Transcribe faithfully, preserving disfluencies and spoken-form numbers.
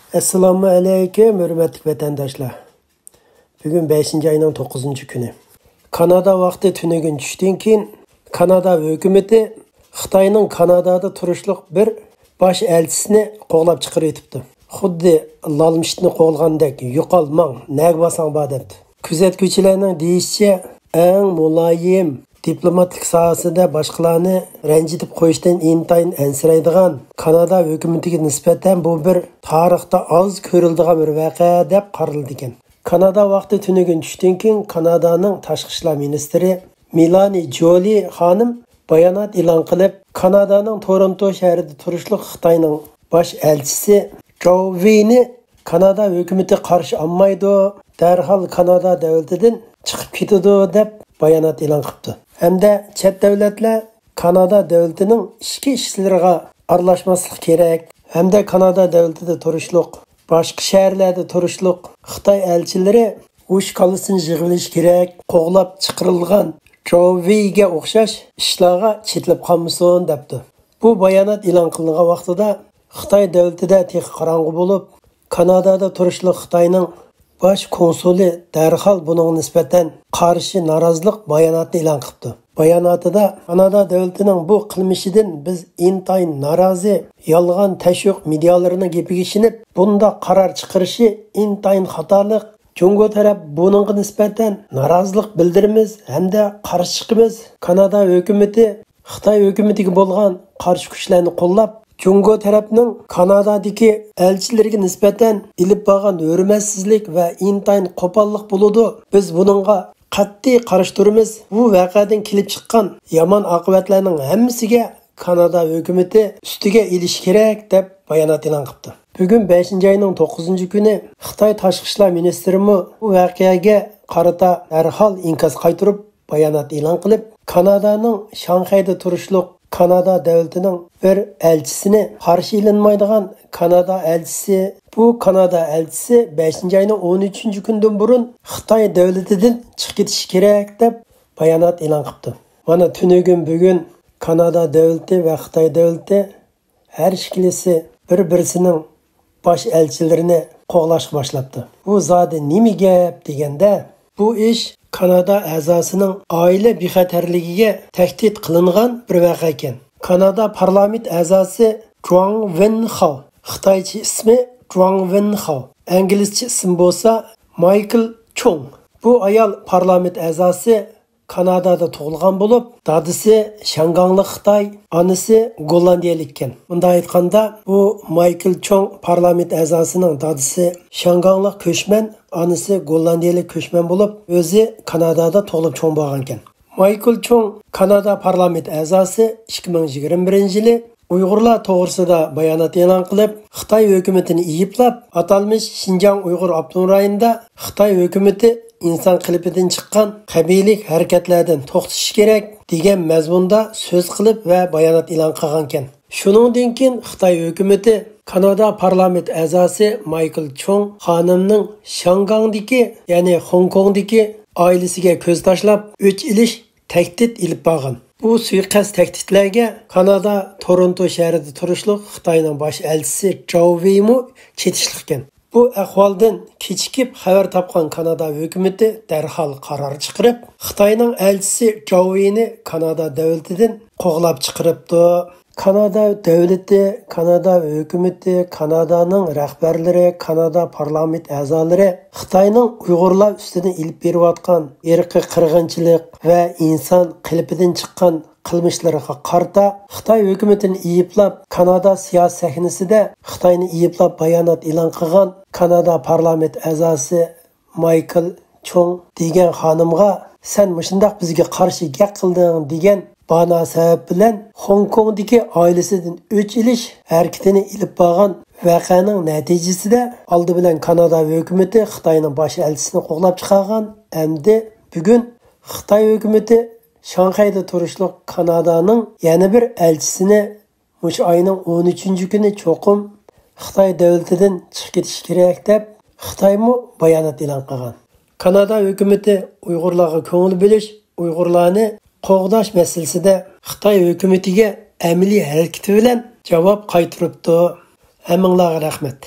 ئەسسالامۇ ئەلەيكۇم، ھۆرمەتلىك ۋەتەنداشلار. بۈگۈن بەشىنچى ئاينىڭ توققۇزىنچى كۈنى. كانادا ۋاقتى تۈنۈگۈن چۈشتىن كېيىن، كانادا ھۆكۈمىتى خىتاينىڭ كانادادا تۇرۇشلۇق بىر باش ئەلچىسىنى قوغلاپ چىقىرىۋېتىپتۇ. خۇددى لالمىشىتنى قوغلىغاندەك، «يوقال، ماڭ، نەگە بارساڭ بار» دەپتۇ. كۆزەتكۈچىلەرنىڭ دېيىشىچە، ئەڭ مۇلايىم، دىپلوماتلىق ساھەسىدە باشقىلارنى رەنجىتىپ قويۇشتىن ئىنتايىن ئەنسىرەيدىغان كانادا ھۆكۈمىتىگە نىسبەتەن بۇ بىر تارىختا ئاز كۆرۈلىدىغان بىر ۋەقە دەپ قارىلىدىكەن. كانادا ۋاقتى تۈنۈگۈن چۈشتىن كېيىن، كانادانىڭ تاشقى ئىشلار مىنىستىرى مېلانى جولى خانىم بايانات ئېلان قىلىپ، كانادانىڭ تورونتو شەھىرىدە تۇرۇشلۇق خىتاينىڭ باش ئەلچىسى جاۋ ۋېينى كانادا ھۆكۈمىتى قارشى ئالمايدۇ، دەرھال كانادا دۆلىتىدىن چىقىپ كېتىدۇ، دەپ بايانات ئېلان قىپتۇ. ھەمدە چەت دۆلەتلەر كانادا دۆلىتىنىڭ ئىچكى ئىشلىرىغا ئارىلاشماسلىق كېرەك ھەمدە كانادا دۆلىتىدە تۇرۇشلۇق، باشقا شەھەرلەردە تۇرۇشلۇق خىتاي ئەلچىلىرى ھوش كاللىسىنى يىغىۋېلىشى كېرەك، قوغلاپ چىقىرىلغان جاۋ ۋېيگە ئوخشاش ئىشلارغا چېتىلىپ قالمىسۇن، دەپتۇ. بۇ بايانات ئېلان قىلىنغان ۋاقتىدا خىتاي دۆلىتىدە تېخى قاراڭغۇ بولۇپ، كانادادا تۇرۇشلۇق خىتاينىڭ باش كونسۇلى دەرھال بۇنىڭغا نىسبەتەن قارشى نارازىلىق باياناتىنى ئېلان قىپتۇ. باياناتىدا، كانادا دۆلىتىنىڭ بۇ قىلمىشىدىن بىز ئىنتايىن نارازى، يالغان تەشۋىق مېدىيالىرىنىڭ گېپىگە ئىشىنىپ، بۇنداق قارار چىقىرىشى ئىنتايىن خاتالىق. جۇڭگو تەرەپ بۇنىڭغا نىسبەتەن نارازىلىق بىلدۈرىمىز ھەمدە قارشى چىقىمىز. كانادا ھۆكۈمىتى خىتاي ھۆكۈمىتىگە بولغان قارشى كۈچلەرنى قوللاپ، جۇڭگو تەرەپنىڭ كانادادىكى ئەلچىلىرىگە نىسبەتەن ئېلىپ بارغان ھۆرمەتسىزلىك ۋە ئىنتايىن قوپاللىق بولىدۇ. بىز بۇنىڭغا قەتئىي قارشى تۇرىمىز. بۇ ۋەقەدىن كېلىپ چىققان يامان ئاقىۋەتلەرنىڭ ھەممىسىگە كانادا ھۆكۈمىتى ئۈستىگە ئېلىشى كېرەك، دەپ بايانات ئېلان قىپتۇ. بۈگۈن بەشىنچى ئاينىڭ توققۇزىنچى كۈنى خىتاي تاشقى ئىشلار مىنىستىرىمۇ بۇ ۋەقەگە قارىتا دەرھال ئىنكاس قايتۇرۇپ، بايانات ئېلان قىلىپ، كانادانىڭ شاڭخەيدە تۇرۇشلۇق كانادا دۆلىتىنىڭ بىر ئەلچىسىنى، قارشى ئېلىنمايدىغان كانادا ئەلچىسى، بۇ كانادا ئەلچىسى بەشىنچى ئاينىڭ ئون ئۈچىنچى كۈنىدىن بۇرۇن خىتاي دۆلىتىدىن چىقىپ كېتىشى كېرەك، دەپ بايانات ئېلان قىپتۇ. مانا، تۈنۈگۈن بۈگۈن كانادا دۆلىتى ۋە خىتاي دۆلىتى ھەر ئىككىلىسى بىر-بىرسىنىڭ باش ئەلچىلىرىنى قوغلاشقا باشلاپتۇ. بۇ زادى نېمە گەپ دېگەندە، بۇ ئىش كانادا ئەزاسىنىڭ ئائىلە بىخەتەرلىكىگە تەھدىت قىلىنغان بىر ۋەقە ئىكەن. كانادا پارلامېنت ئەزاسى جۇاڭ ۋېنخاۋ، خىتايچە ئىسمى جۇاڭ ۋېنخاۋ، ئىنگلىزچە ئىسمى بولسا مايكل چوڭ. بۇ ئايال پارلامېنت ئەزاسى كانادادا تۇغۇلغان بولۇپ، دادىسى شياڭگاڭلىق خىتاي، ئانىسى گوللاندىيەلىك ئىكەن. مۇنداق ئېيتقاندا، بۇ مايكل چوڭ پارلامېنت ئەزاسىنىڭ دادىسى شياڭگاڭلىق كۆچمەن، ئانىسى گوللاندىيەلىك كۆچمەن بولۇپ، ئۆزى كانادادا تۇغۇلۇپ چوڭ بولغان ئىكەن. مايكل چوڭ كانادا پارلامېنت ئەزاسى ئىككى مىڭ يىگىرمە بىرىنچى يىلى ئۇيغۇرلار توغرىسىدا بايانات ئېلان قىلىپ، خىتاي ھۆكۈمىتىنى ئېيىبلاپ، ئاتالمىش شىنجاڭ ئۇيغۇر ئاپتونوم رايونىدا خىتاي ھۆكۈمىتى ئىنسان قېلىپىدىن چىققان قەبىھىلىك ھەرىكەتلەردىن توختىشى كېرەك، دېگەن مەزمۇندا سۆز قىلىپ ۋە بايانات ئېلان قىلغانىكەن. شۇنىڭدىن كېيىن خىتاي ھۆكۈمىتى كانادا پارلامېنت ئەزاسى مايكل چوڭ خانىمنىڭ شياڭگاڭدىكى، يەنى خوڭكوڭدىكى ئائىلىسىگە كۆز تاشلاپ، ئۆچ ئېلىش تەھدىت ئېلىپ بارغان. بۇ سۇيىقەست تەھدىتلەرگە كانادا تورونتو شەھىرىدە تۇرۇشلۇق خىتاينىڭ باش ئەلچىسى جاۋ ۋېيمۇ چېتىشلىق ئىكەن. بۇ ئەھۋالدىن كېچىكىپ خەۋەر تاپقان كانادا ھۆكۈمىتى دەرھال قارار چىقىرىپ، خىتاينىڭ ئەلچىسى جاۋ ۋېينى كانادا دۆلىتىدىن قوغلاپ چىقىرىپتۇ. كانادا دۆلىتى، كانادا ھۆكۈمىتى، كانادانىڭ رەھبەرلىرى، كانادا پارلامېنت ئەزالىرى خىتاينىڭ ئۇيغۇرلار ئۈستىدىن ئېلىپ بېرىۋاتقان ئىرقىي قىرغىنچىلىق ۋە ئىنسان قېلىپىدىن چىققان قىلمىشلىرىغا قارىتا خىتاي ھۆكۈمىتىنى ئېيىبلاپ، كانادا سىياسىي سەھنىسىدە خىتاينى ئېيىبلاپ بايانات ئېلان قىلغان كانادا پارلامېنت ئەزاسى مايكل چوڭ دېگەن خانىمغا، «سەن مۇشۇنداق بىزگە قارشى گەپ قىلدىڭ» دېگەن بانا سەۋەب بىلەن خوڭكوڭدىكى ئائىلىسىدىن ئۆچ ئېلىش ھەرىكىتىنى ئېلىپ بارغان ۋەقەنىڭ نەتىجىسىدە ئالدى بىلەن كانادا ھۆكۈمىتى خىتاينىڭ باش ئەلچىسىنى قوغلاپ چىقارغان. ئەمدى بۈگۈن خىتاي ھۆكۈمىتى شاڭخەيدە تۇرۇشلۇق كانادانىڭ يەنە بىر ئەلچىسىنى مۇشۇ ئاينىڭ ئون ئۈچىنچى كۈنى چوقۇم خىتاي دۆلىتىدىن چىقىپ كېتىشى كېرەك، دەپ خىتايمۇ بايانات ئېلان قىلغان. كانادا ھۆكۈمىتى ئۇيغۇرلارغا كۆڭۈل بۆلۈش، ئۇيغۇرلارنى قوغداش مەسىلىسىدە خىتاي ھۆكۈمىتىگە ئەمەلىي ھەرىكىتى بىلەن جاۋاب قايتۇرۇپتۇ. ھەممىڭلارغا رەھمەت.